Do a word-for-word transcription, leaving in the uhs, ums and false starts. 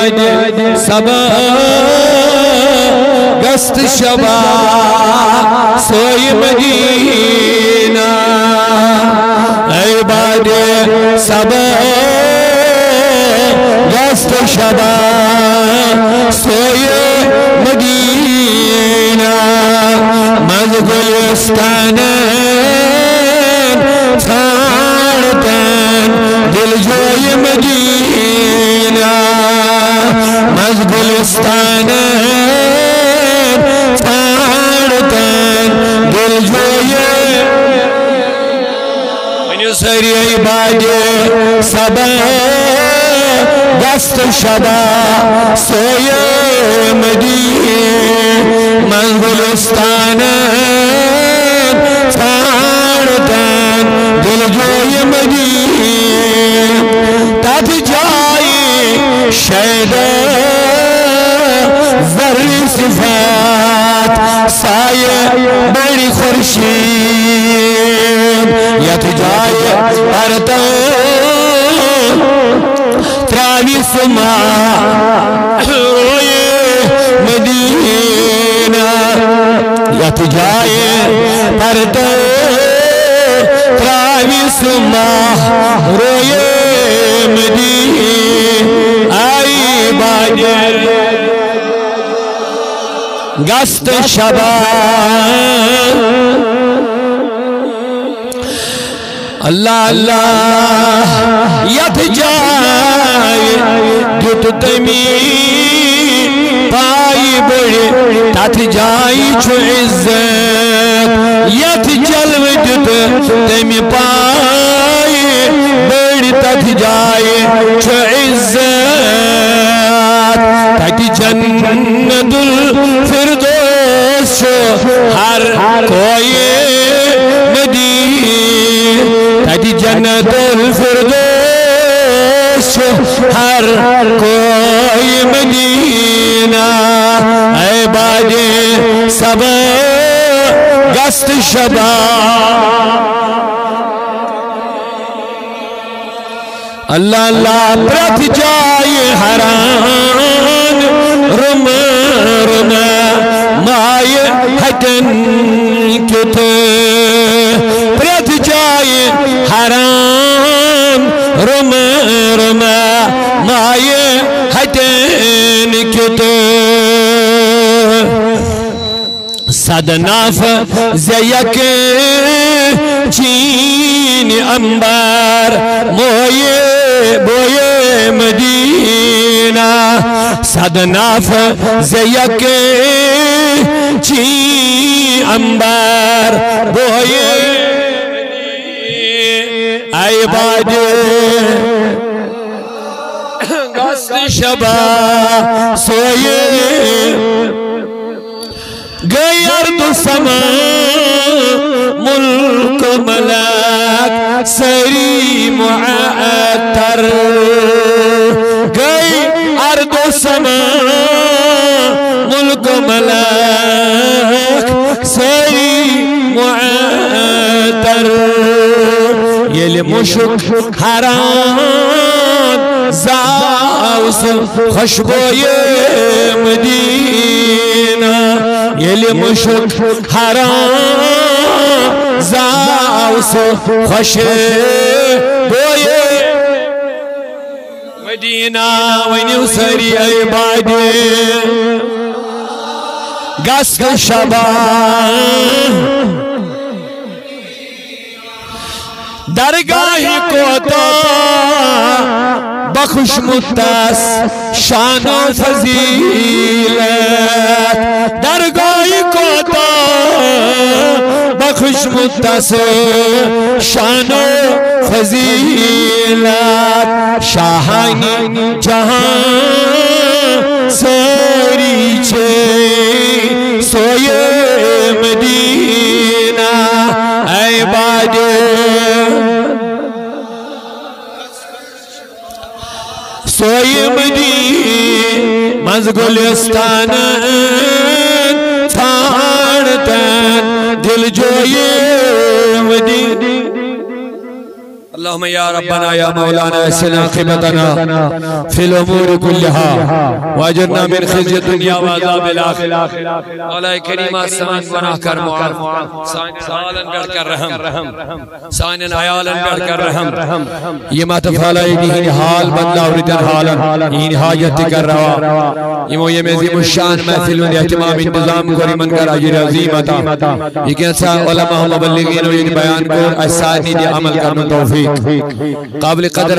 صبا گست شبا سوی مدینہ۔ A باد صبا گست شبا سوی مدینہ۔ منز گلستان ژھانڈتن دلجوی مدینہ۔ منز گلستان ژھانڈتن دلجوی۔ ؤنِو سٲری، اے باد صبا گست شبا سوی مدینہ۔ منز گلستان ژھانڈتن دلجوی مدینہ۔ تتھ جایہِ شیدا زر صفات سایہ بڑ خورشید۔ یتھ جایہِ پرتو تراوی سُہ ماہ روئے مدینہ۔ یتھ جایہِ پرتو تراوی سُہ ماہ روئے مدینہ۔ اے باد گست شبا۔ اللہ اللہ، یتھ جایہِ دیُت تٔمی پایہِ بٔڑِ، تتھ جایہِ چھُ عزت۔ یتھ جلوٕ دیُت تٔمۍ پایہِ بٔڑ، تتھ جایہِ چھُ عزت۔ تتہِ جنت الفردوس چھُ ہر کویہِ مدینہ۔ تتہِ جنت الفردوس چھُ ہر کویہِ مدینہ۔ اے باد صبا گست شبا۔ اللہ اللہ، پرٛٮ۪تھ جایہِ حیران رُم رُم مایہِ ہتٮ۪ن کیُتھ۔ پرٛٮ۪تھ جایہِ حیران رُم رُم مایہِ ہتٮ۪ن کیُتھ۔ صد ناف ز یک چین امبار مویے بویے مدینہ۔ صد ناف ز یک چین امبار بویے اے باد گست شبا سویے۔ گئی ارض و سما، ملک و ملک سری معطر۔ گئی ارض و سما، ملک و ملک سری معطر۔ ییٚلہِ مُشُک حران زاو سُہ خوشبوئے مدینہ۔ ییٚلہِ مُشُک حران زاو سُہ خوشبوئے مدینہ۔ ؤنِو سٲری اے باد گست شبا۔ درگاہ کوتاہ بخشمُت تس شان و فضیلت۔ درگاہ کوتاہ بخشمُت تس شان و فضیلت۔ شاہان جہان سٲری چھِ سویے مدینہ۔ اے باد سویے مدینہ۔ منز گلستان ژھانڈتن دل جویے مدینہ۔ اللهم يا ربنا يا مولانا أحسن عاقبتنا في الأمور كلها وأجرنا من خزي الدنيا وعذاب الآخرة. مولا کریم، سٲنۍ گناہ کر معاف، سانٮ۪ن حالن پٮ۪ٹھ کر رحم، سانٮ۪ن عیالن پٮ۪ٹھ کر رحم۔ یِم اتھ فالٲیی ہٕنٛدۍ حال بدلاو رٕتٮ۪ن حالن، یِہٕنٛدۍ حاجت تہِ کر روا۔ یِمو ییٚمہِ عظیم الشان محفل ہُنٛد اہتمام انتظام کوٚر، یِمن کر اجر عظیم عطا۔ یہِ کینٛژھا علماء مبلغینو ییٚتہِ بیان کوٚر، اسہِ سارنٕے دِ عمل کرنُک توفیق۔ قابل قدر